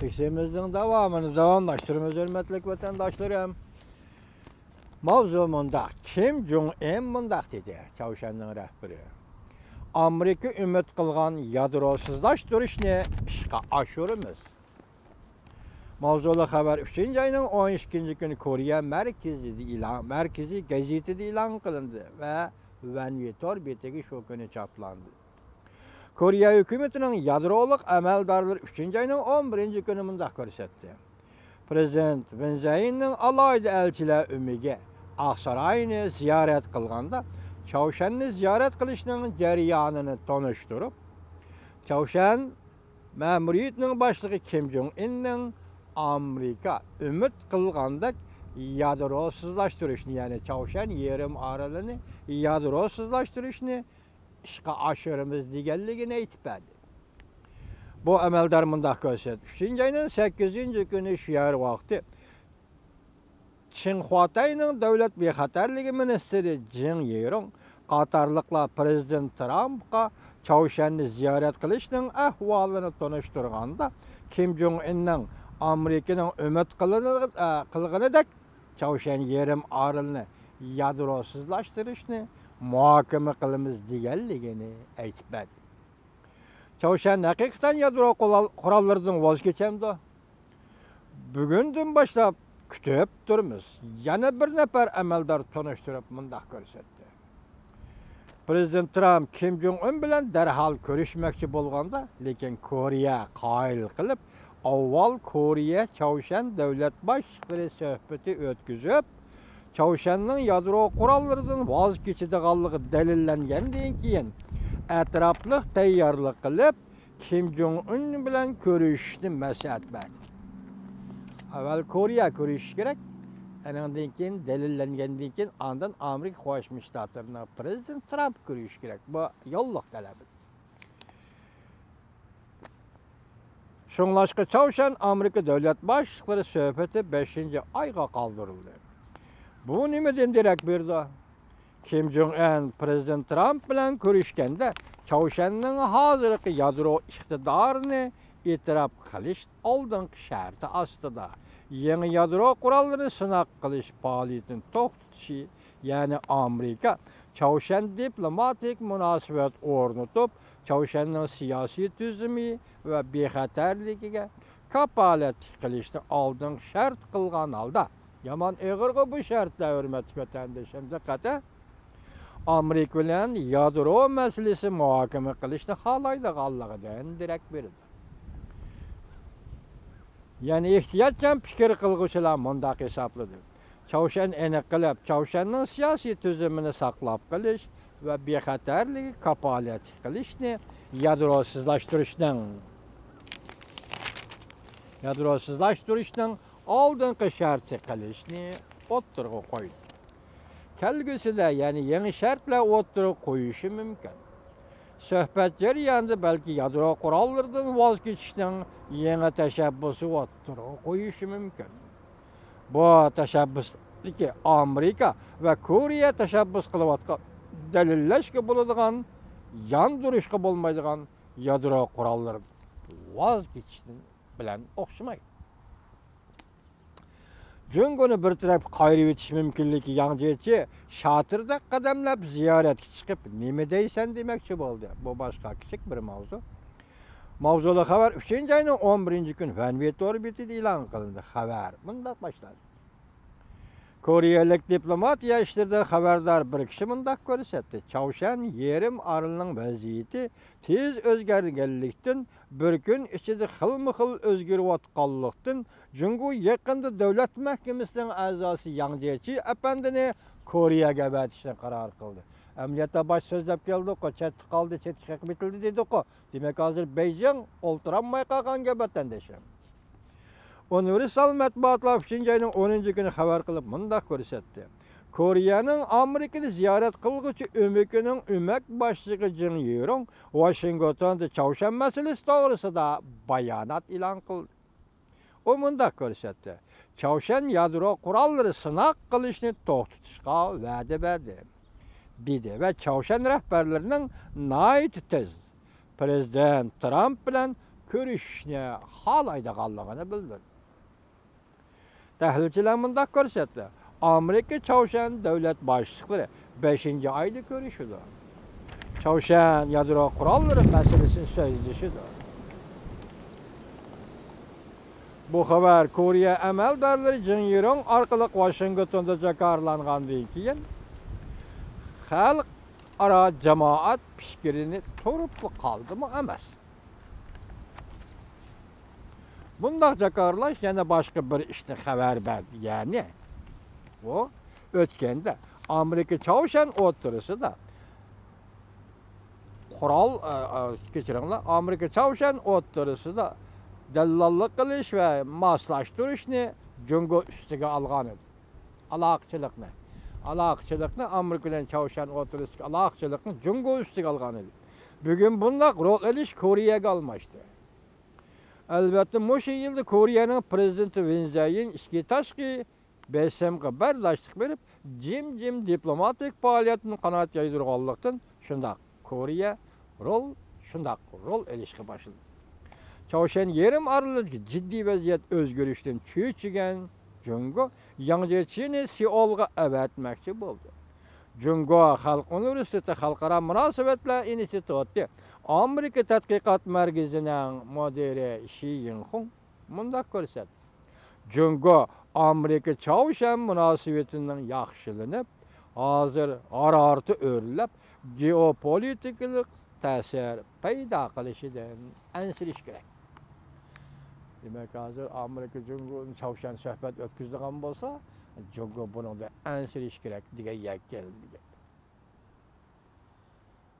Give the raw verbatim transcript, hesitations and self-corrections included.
بېسىمىزنىڭ داۋامىنى داۋاملاشتۇرىمىز، ھۆرمەتلىك ۋەتەنداشلىرىم. ماۋزۇ مۇنداق، كىم جۇڭ ئىن مۇنداق دېدى، چاۋشيەننىڭ رەھبىرى، ئامېرىكا ئۈمىد قىلغان يادروسىزلاشتۇرۇشنى ئىشقا ئاشۇرىمىز. ماۋزۇلۇق خەۋەر ئۈچىنچى ئاينىڭ ئون ئىككىنچى كۈنى كورېيە مەركىزىدە ئېلان، مەركىزىي گېزىتىدە ئېلان قىلىندى ۋە ۋەنۋې تور بېتىگە شۇ كۈنى چاپلاندى. كورېيە ھۆكۈمىتىنىڭ يادرولۇق ئەمەلدارلىرى ئۈچىنچى ئاينىڭ ئون بىرىنچى كۈنى مۇنداق كۆرسەتتى. پىرېزىدېنت ۋىن زەيىننىڭ ئالاھىدە ئەلچىلەر ئۆمىكى ئاقساراينى زىيارەت قىلغاندا، چاۋشيەننى زىيارەت قىلىشنىڭ جەريانىنى تونۇشتۇرۇپ، چاۋشيەن مەمۇرىيىتىنىڭ باشلىقى كىم جۇڭ ئىننىڭ ئامېرىكا ئۈمىد قىلغاندەك يادروسىزلاشتۇرۇشنى، يەنى چاۋشيەن يېرىم ئارىلىنى يادروسىزلاشتۇرۇشنى ئىشقا ئاشۇرىمىز دېگەنلىكىنى ئېيتىپ بەردى. بۇ ئەمەلدار مۇنداق كۆرسەتتى، ئۈچىنچى ئاينىڭ سەككىزىنچى كۈنى شىئەر ۋاقتى چىڭخۇاتەينىڭ دۆلەت بىخەتەرلىكى مىنىستىرى جېڭ يىرۇڭ قاتارلىقلار پىرېزىدېنت ترامپقا چاۋشيەننى زىيارەت قىلىشنىڭ ئەھۋالىنى تونۇشتۇرغاندا، كىم جۇڭ ئىننىڭ ئامېرىكىنىڭ ئۈمىد قىلىنىدىغان، ئە، قىلغىنىدەك چاۋشيەن يېرىم ئارىلىنى يادروسىزلاشتۇرۇشنى مۇھاكىمە قىلىمىز دېگەنلىكىنى ئېيتىپ بەردى. چاۋشيەن ھەقىقەتەن يادرو قورال-، قوراللىرىدىن ۋاز كېچەمدۇ؟ بۈگۈندىن باشلاپ كۈتۈپ تۇرىمىز. يەنە بىر نەپەر ئەمەلدار تونۇشتۇرۇپ مۇنداق كۆرسەتتى. پىرېزىدېنت ترامپ كىم جۇڭ ئۇن بىلەن دەرھال كۆرۈشمەكچى بولغاندا، لېكىن كورېيە قايىل قىلىپ، ئاۋۋال كورېيە چاۋشيەن دۆلەت باشلىقلىرى سۆھبىتى ئۆتكۈزۈپ، چاۋشيەننىڭ يادرو قوراللىرىدىن ۋاز كېچىدىغانلىقى دەلىللەنگەندىن كېيىن، ئەتراپلىق تەييارلىق قىلىپ، كىم جۇڭ ئۇن بىلەن كۆرۈشۈشنى مەسلىھەت بەردى. ئاۋۋال كورېيە كۆرۈشۈش كېرەك، ئانىڭدىن كېيىن، دەلىللەنگەندىن كېيىن، ئاندىن ئامېرىكا قوشما شتاتلىرىنىڭ پىرېزىدېنتى ترامپ كۆرۈشۈش كېرەك. بۇ يوللۇق تەلەپ. شۇڭلاشقا چاۋشيەن ئامېرىكا دۆلەت باشلىقلىرى سۆھبىتى بەشىنچى ئايغا قالدۇرۇلدى. بۇ نېمىدىن دېرەك بېرىدۇ؟ كىم جۇڭ ئەن پىرېزىدېنت ترامپ بىلەن كۆرۈشكەندە، چاۋشيەننىڭ ھازىرقى يادرو ئىقتىدارىنى ئېتىراپ قىلىش ئالدىنقى شەرتى ئاستىدا، يېڭى يادرو قوراللىرىنى سىناق قىلىش پائالىيىتىنى توختىتىشى، يەنى ئامېرىكا چاۋشيەن دىپلوماتىك مۇناسىۋەت ئورنىتىپ، چاۋشيەننىڭ سىياسىي تۈزۈمى ۋە بىخەتەرلىكىگە كاپالەتلىك قىلىشنى ئالدىنقى شەرت قىلغان ھالدا، يامان ئېغىرغۇ بۇ شەرتلەر، ھۆرمەتلىك ۋەتەندىشىم، دىققەت! ئامېرىكا بىلەن يادرو مەسىلىسى مۇھاكىمە قىلىشنى خالايدىغانلىقىدىن دېرەك بېرىدۇ. يەنى ئېھتىياتچان پىكىر قىلغۇچىلار مۇنداق ھېسابلىدى: چاۋشيەن ئېنىق قىلىپ، چاۋشيەننىڭ سىياسىي تۈزۈمىنى ساقلاپ قېلىش ۋە بىخەتەرلىكىگە كاپالەتلىك قىلىشنى يادروسىزلاشتۇرۇشنىڭ، يادروسىزلاشتۇرۇشنىڭ ئالدىنقى شەرتى قىلىشنى ئوتتۇرىغا قويدى. كەلگۈسىدە يەنە يېڭى شەرتلەر ئوتتۇرىغا قويۇشى مۇمكىن. سۆھبەت جەريانىدا بەلكى يادرو قوراللىرىدىن ۋاز كېچىشنىڭ يېڭى تەشەببۇسى ئوتتۇرىغا قويۇشى مۇمكىن. بۇ تەشەببۇستىكى ئامېرىكا ۋە كورېيە تەشەببۇس قىلىۋاتقان، دەلىللەشكە بولىدىغان، ياندۇرۇشقا بولمايدىغان يادرو قوراللىرى ۋاز كېچىش بىلەن ئوخشىمايدۇ. جۇڭگونى بىر تەرەپكە قايرىۋېتىش مۇمكىنلىكى ياڭ جيېچى شاتىردەك قەدەملەپ زىيارەتكە چىقىپ، نېمە دەيسەن دېمەكچى بولدى. بۇ باشقا كىچىك بىر ماۋزۇ. ماۋزۇلۇق خەۋەر ئۈچىنچى ئاينىڭ ئون بىرىنچى كۈنى ۋەنۋې تور بېتىدە ئېلان قىلىندى. خەۋەر مۇنداق باشلاندى. كورېيەلىك دىپلوماتىيە ئىشلىرىدىن خەۋەردار بىر كىشى مۇنداق كۆرسەتتى: چاۋشيەن يېرىم ئارىلىنىڭ ۋەزىيىتى تېز ئۆزگەرگەنلىكتىن، بىر كۈن ئىچىدە خىلمۇ خىل ئۆزگىرىۋاتقانلىقتىن، جۇڭگو يېقىندا دۆلەت مەھكىمىسىنىڭ ئەزاسى ياڭ جيېچى ئەپەندىنى كورېيەگە ئەۋەتىشنى قارار قىلدى. ئەمەلىيەتتە باش سۆزلەپ كەلدۇققۇ، چەتتە قالدى، چەتكە قېقىپ ئېتىلدى دېدۇققۇ. دېمەك، ھازىر بېيجىڭ ئولتۇرالماي قالغان گەپ، ۋەتەندىشىم. ئۇنىۋېرسال مەتبۇئاتلار ئۈچىنچى ئاينىڭ ئونىنچى كۈنى خەۋەر قىلىپ مۇنداق كۆرسەتتى: كورېيەنىڭ ئامېرىكىنى زىيارەت قىلغۇچى ئۆمىكىنىڭ ئۆمەك باشلىقى جېڭ يىرۇڭ ۋاشىنگتوندا چاۋشيەن مەسىلىسى توغرىسىدا بايانات ئېلان قىلدى. ئۇ مۇنداق كۆرسەتتى: چاۋشيەن يادرو قوراللىرى سىناق قىلىشنى توختىتىشقا ۋەدە بەردى، دېدى ۋە چاۋشيەن رەھبەرلىرىنىڭ ناھايىتى تېز پىرېزىدېنت ترامپ بىلەن كۆرۈشۈشنى خالايدىغانلىقىنى بىلدۈردى. تەھلىلچىلەر مۇنداق كۆرسەتتى: ئامېرىكا چاۋشيەن دۆلەت باشلىقلىرى بەشىنچى ئايدا كۆرۈشىدۇ. چاۋشيەن يادرو قوراللىرى مەسىلىسىنى سۆزلىشىدۇ. بۇ خەۋەر كورېيە ئەمەلدارلىرى جىڭ يىرۇڭ ئارقىلىق ۋاشىنگتوندا جاكارلاندىن كېيىن، خەلقئارا جامائەت پىكرىنى تۇرۇپلا قالدىمۇ ئەمەس. بۇنداق جاكارلاش يەنە باشقا بىر ئىشنى خەۋەر بەردى، يەنى ئۇ ئۆتكەندە ئامېرىكا چاۋشيەن ئوتتۇرىسىدا قورال، ئە، ئە، كەچۈرۈڭلار، ئامېرىكا چاۋشيەن ئوتتۇرىسىدا دەللاللىق قىلىش ۋە ماسلاشتۇرۇشنى جۇڭگو ئۈستىگە ئالغان ئىدى. ئالاقىچىلىقنى، ئالاقىچىلىقنى، ئامېرىكا بىلەن چاۋشيەن ئوتتۇرىسىدىكى ئالاقىچىلىقنى جۇڭگو ئۈستىگە ئالغان ئىدى. بۈگۈن بۇنداق رول ئېلىش كورېيەگە ئالماشتى. ئەلۋەتتە، مۇشۇ يىلدا كورېيەنىڭ پىرېزىدېنتى ۋىن زەيىن ئىچكى تاشقى بېسىمغا بەرداشلىق بېرىپ، جىم-جىم دىپلوماتىك پائالىيەتتىن قانات يايدۇرغانلىقتىن، شۇنداق كورېيە رول، شۇنداق رول ئېلىشقا باشلىدى. چاۋشيەن يېرىم ئارىلىدىكى جىددىي ۋەزىيەت ئۆزگىرىشتىن چۆچۈگەن جۇڭگو ياڭ جيېچىنى سېئولغا ئەۋەتمەكچى بولدى. جۇڭگو خەلق ئۇنىۋېرسىتېتى خەلقئارا مۇناسىۋەتلەر ئىنستىتۇتى ئامېرىكا تەتقىقات مەركىزىنىڭ مۇدىرى شى يىڭخۇڭ مۇنداق كۆرسەتتى: جۇڭگو ئامېرىكا چاۋشيەن مۇناسىۋىتىنىڭ ياخشىلىنىپ، ھازىر ھارارىتى ئۆرلەپ، گېئوپولىتىكىلىق تەسىر پەيدا قىلىشىدىن ئەنسىرىش كېرەك. دېمەك، ھازىر ئامېرىكا جۇڭگو چاۋشيەن سۆھبەت ئۆتكۈزىدىغان بولسا، جۇڭگو بۇنىڭدىن ئەنسىرىش كېرەك دېگەن يەرگە كەلدى دېگەن.